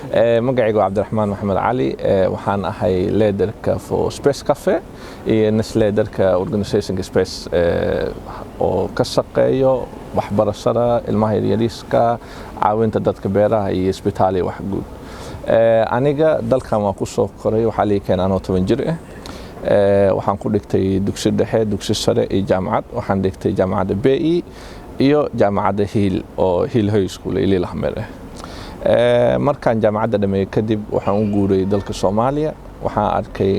Magacayga waa Cabdiraxmaan Maxamed Cali. Waxaan ahay leaderka for Space Cafe iyo leaderka organizationka Space oo ka shaqeeyo waxbarashada ilmaha yaryariiska, caawinta dadka beeraha iyo isbitaal iyo wax guud. Aniga dalkan waan ku soo koray. Waxaa lii keenay anoo 10 jir ah. Waxaan ku dhigtay dugsi dhexe, dugsi sare iyo jaamacad. Waxaan dhigtay jaamacadda BE iyo jaamacadda Hiil oo Hiil High School ee Lillehammer ah. Markaan jaamacadda dhameeyey kadib, waxaan u guuray dalka Soomaaliya. Waxaan arkay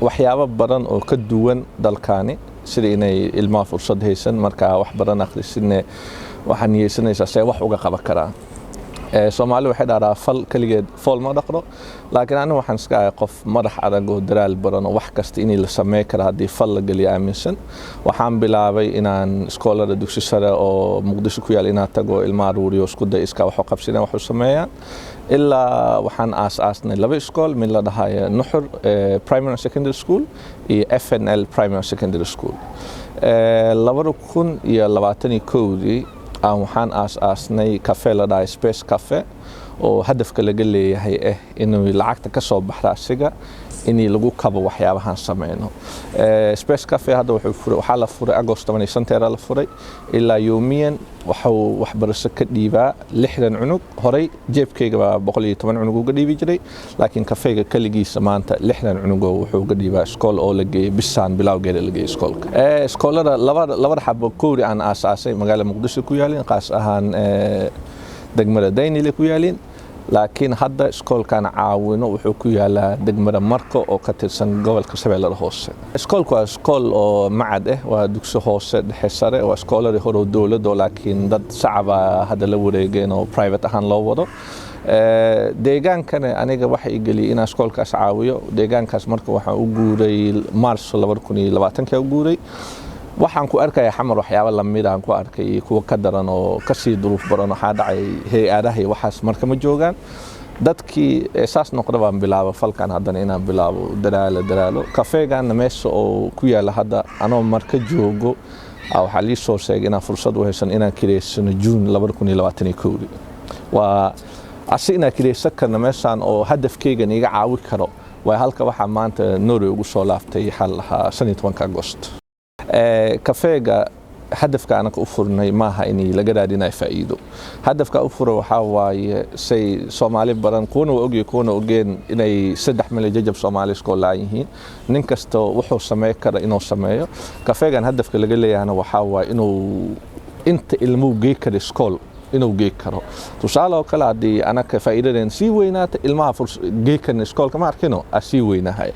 waxyaabo badan oo ka duwan dalkaani, sida inay ilmaha fursad haysan. Markaa wax badan akhrisidne, waxaa niyeysanaysaa see wax uga qaban karaa. Soomaali waxay dhahdaa, "Fal keligeed fool ma dhaqdo." Laakiin anigu waxaan iska ahay qof madax adag oo daraal badan oo wax kasta inii la samey kara haddii fal la geliyo aaminsan. Waxaan bilaabay inaan iskoolada dugsi sare oo Muqdisho ku yaal inaan tago, ilma aruuriyo, isku day iskaa wax u qabsideen wax u sameeyaan. Ilaa waxaan aas-aasnay laba iskool, mid la dhahayo Nuxur Primary and Secondary School iyo FNL Primary and Secondary School. 2021-dii aan waxaan aas-aasnay cafe la dhahay Space Cafe, oo hadafka laga leeyahay ah inuu lacagta ka soo baxda asiga inii lagu kabo waxyaabahaan sameyno. Space Cafe hadda waxaa la furay Agost 15-teeda la furay. Ilaa yoomiyan waxuu waxbarasho ka dhiibaa 60 cunug. Horey jeebkayga baa 110 cunug uga dhiibi jiray, laakiin kafeyga keligiisa maanta 60 cunugoo wuxuu uga dhiibaa iskool oo la geeyey bisaan bilowgeeda la geeyey iskoolka. Iskoolada labada xabo kowri aan aasaasay magaalada Muqdisho ku yaalin, qaas ahaan degmada Daynile ku yaalin. Laakiin hadda iskoolkan caawino wuxuu ku yaalaa degmada Marko oo ka tirsan gobolka Shabeellada Hoose. Iskoolku waa iskool oo macad ah, waa dugsi hoose, dhexe, sare. Waa iskooladii hore oo dowladda, laakiin dad shacaba hadda la wareegeen oo private ahaan loo wado. Deegaankana aniga waxa i geliyey inaan iskoolkaas caawiyo deegaankaas. Marka waxaan u guuray Maarso 2020-ka u guuray. Waxaan ku arkaya Xamar waxyaabo lamid aan ku arkay iyo kuwa ka daran oo kasii duruuf badan. Waxaa dhacay hay-adaha iyo waxaas marka ma joogaan dadkii. Saas noqda baan bilaabo falkan haddana inaan bilaabo daraalo daraalo. Kafeeganna meesha oo ku yaala hadda anoo marka joogo waxaa lii soo sheegay inaan fursad u haysan inaan kireysano Juun 2021-dii. Waa asi inaan kireysan karno meeshaan oo hadafkeygan iga caawi karo. Waay halka waxaa maanta Norway ugu soo laaftay xal lahaa 15-ka Agost. Kafeega hadafka anaka u furnay maaha in laga raadinayo faa'iido. Hadafka u fura waxaa waaye say Soomaali badan, kuwana waa ogyihin, kuwana ogeen, inay 3 milyan jajab Soomaali iskoo laan yihiin. Nin kasta wuxuu sameyn kara inuu sameeyo. Kafeegan hadafka laga leeyahana waxaa waaye inuu inta ilmuhu gey kara iskool inuu gey karo. Tusaale oo kale, haddii anaka faa'iidadeen sii weynaata, ilmaha gey karna iskoolka ma arkino a sii weynahay.